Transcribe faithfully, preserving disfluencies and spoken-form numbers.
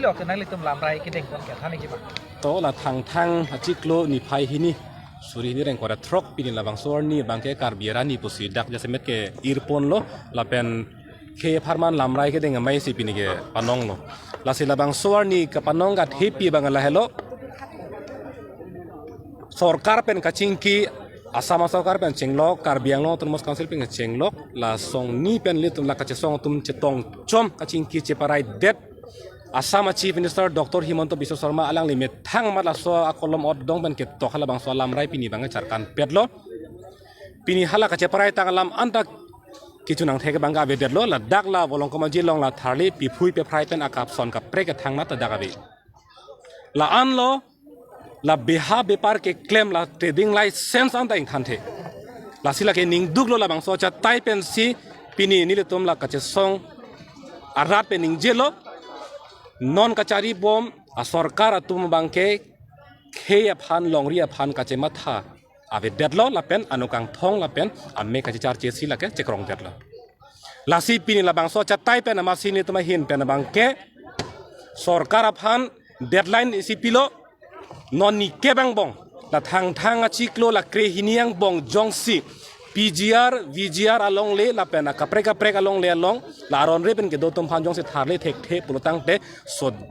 Lok nang litum lamrai kedeng pon ke thani kiba. To la Thangthang achiklo niphai hini suri hini reng kore throk pini labangso arni abangke Karbi arni pusi dak jasemet ke irpon lo lapen khei apharman lamrai kedeng amei si pini ke panong lo. Lasi labangso arni kapanong gat hepi abang lahelo. Sorkar pen kachingki, Assam sorkar pen chenglok, Karbi Anglong Autonomous Council pen chenglok, la song ni pen litum la kachesong atum chetong chom kachingki cheparai det. Assam a Chief Minister Doctor Himanta Biswa Sarma alangli methang amat laso akolom otdong pen ketok halabangso alamrai pini abang charkan petlo. Pini hala kacheparai tang alam anta kechunang thek abang avedetlo, ladak la Volongkom Aji along la tharli piphui peprai pen akap son kaprek kethang nat dak ave. La-an lo, la beha bepar keklem la trading license anta ingthanthe. Lasi lake ningduk lo labangso achatai pensi pini nelitum la kachesong arat pen ningjelo. Non kachari bom asorkar atum abangke khei aphan longri aphan kachematha avedetlo lapen anung kangthong lapen ame kachecharche si lake chekrongdetlo. Lasi pini labangso achatai pen amatsi nelitum ahin pen abangke sorkar aphan deadline isi pilo, non ni kebang bong la Thangthang achiklo la krehini angbong jongsi P G R, V G R alongle lapen akaprek kaprek alongle along la aron re pen kedo atum aphan jongsi tharle thekthe pulo tangte soda